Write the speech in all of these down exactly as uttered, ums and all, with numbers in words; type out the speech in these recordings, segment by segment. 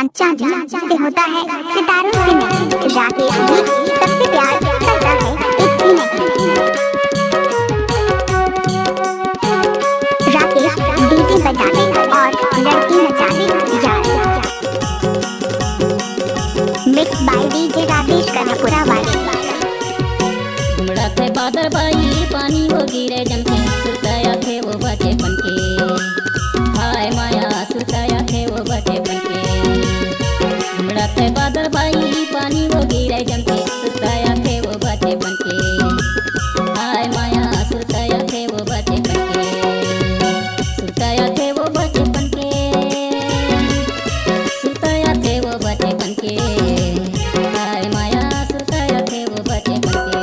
चांदनी से होता है सितारों से मिलना। राकेश भी सबसे प्यार करता है, एक सी नहीं। राकेश डीजे बजा दे और लड़की नचा दे यार। Mix by डीजे राकेश कनपुरा वाले। घुमड़ा थे बादर बाई, पानी वो गिरे जम के, सुरता आथे वो बचपन के। हाय माया, सुरता आथे वो बचपन के। घुमड़ा थे बादर बाई, पानी वो गिरे जम के, सुरता आथे वो बचपन के। हाय माया, सुरता आथे वो बचपन के। सुरता आथे वो बचपन के। सुरता आथे वो बचपन के। हाय माया, सुरता आथे वो बचपन के।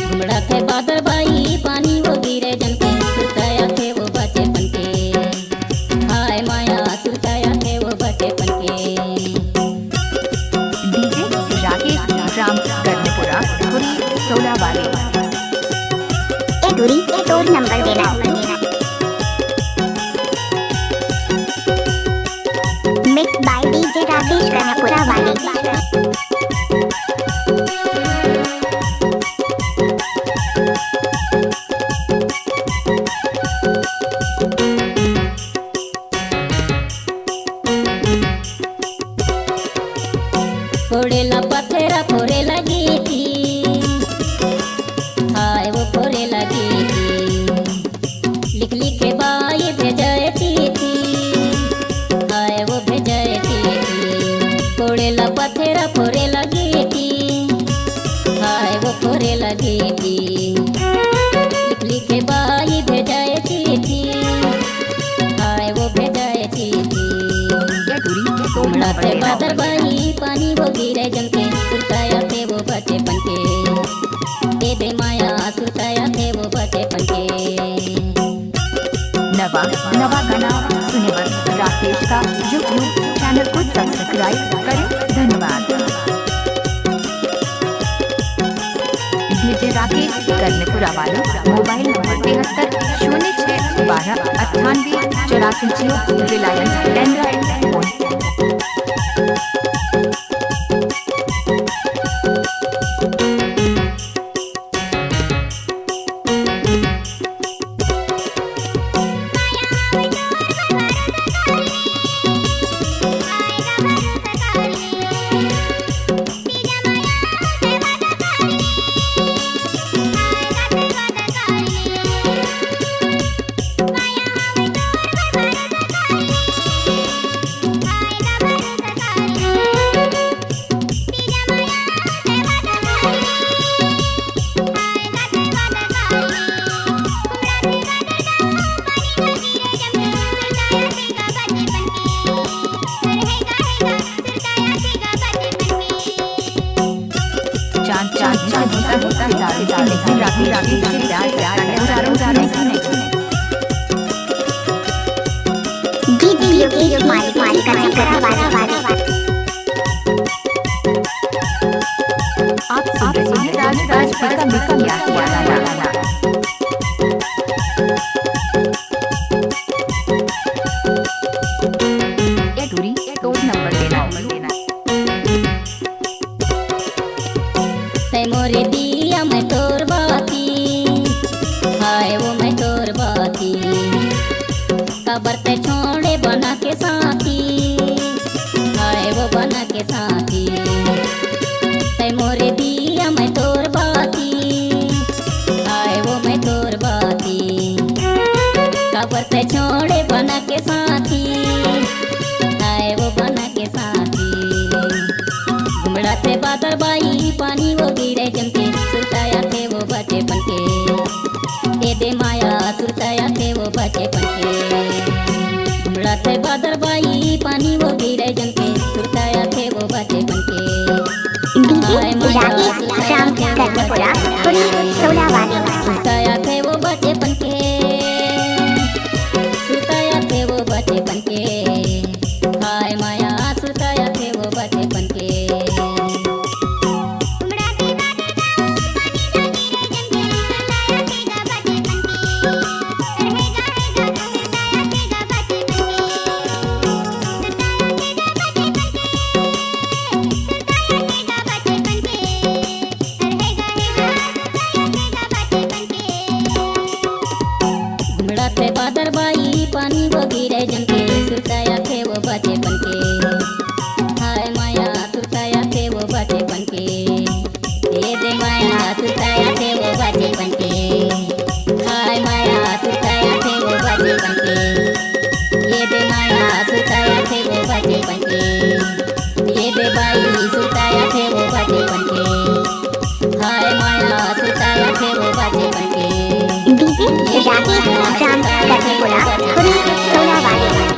घुमड़ा थे बादर बाई, पानी वो गिरे जम के, सुरता आथे वो बचपन के। हाय माया, सुरता आथे वो बचपन के। डीजे राकेश राम कर्णपुरा, खुरी सोला वाले। ए टूरी, ए टूरी नंबर देना। Mix by डीजे राकेश कनपुरा वाले। फोड़ेला पथरा फोड़े लगी थी, हाय वो फोड़े लगी थी। लिख लिखे बाई भेजती थी, हाय वो भेजती थी। फोड़ेला पथरा फोड़े लगी थी, हाय वो फोड़े लगी थी। लिख लिखे बाई भेजती थी, हाय वो भेजती थी। घुमड़ा थे बादर बाई, पानी वो गिरे जम के, सुरता आथे वो बचपन के। दे दे माया, सुरता आथे वो बचपन के। नवा नवा गाना सुने बर राकेश का YouTube चैनल को सब्सक्राइब करें। धन्यवाद। डीजे राकेश कर्णपुरा वालों, मोबाइल नंबर तिहत्तर शून्य छः बारह अट्ठानवे चौरासी जियो, रिलायंस एंड्रॉइड फोन। चांद चांद सा होता होता सितारों से, लेकिन राकेश से प्यार करता है, सितारों से नहीं। डीजे योगेश मालिक, मालिक का चक्कर वाला, वाला। आप सुन रहे हैं राज, राज, राज, राज, राज, राज। ए टूरी, ए टोर नंबर देना, नंबर देना। तै मोरे दिया मैं तोर बाती, हाय वो मैं तोर बाती। काबर तै छोड़े बना के साथी, हाय वो बना के साथी। तै मोरे दिया मैं तोर बाती, हाय वो मैं तोर बाती। काबर तै छोड़े बना के साथी, हाय वो बना के साथी। घुमड़ा थे बादर बाई, पानी वो गिरे जम के, सुरता आथे वो बचपन के। ए दे माया, सुरता आथे वो बचपन के। घुमड़ा थे बादर बाई, पानी वो गिरे जम के, सुरता आथे वो बचपन के। डीजे राकेश राम कर्णपुरा, खुरी सोला वाले। सुरता आथे वो बचपन के। Jump.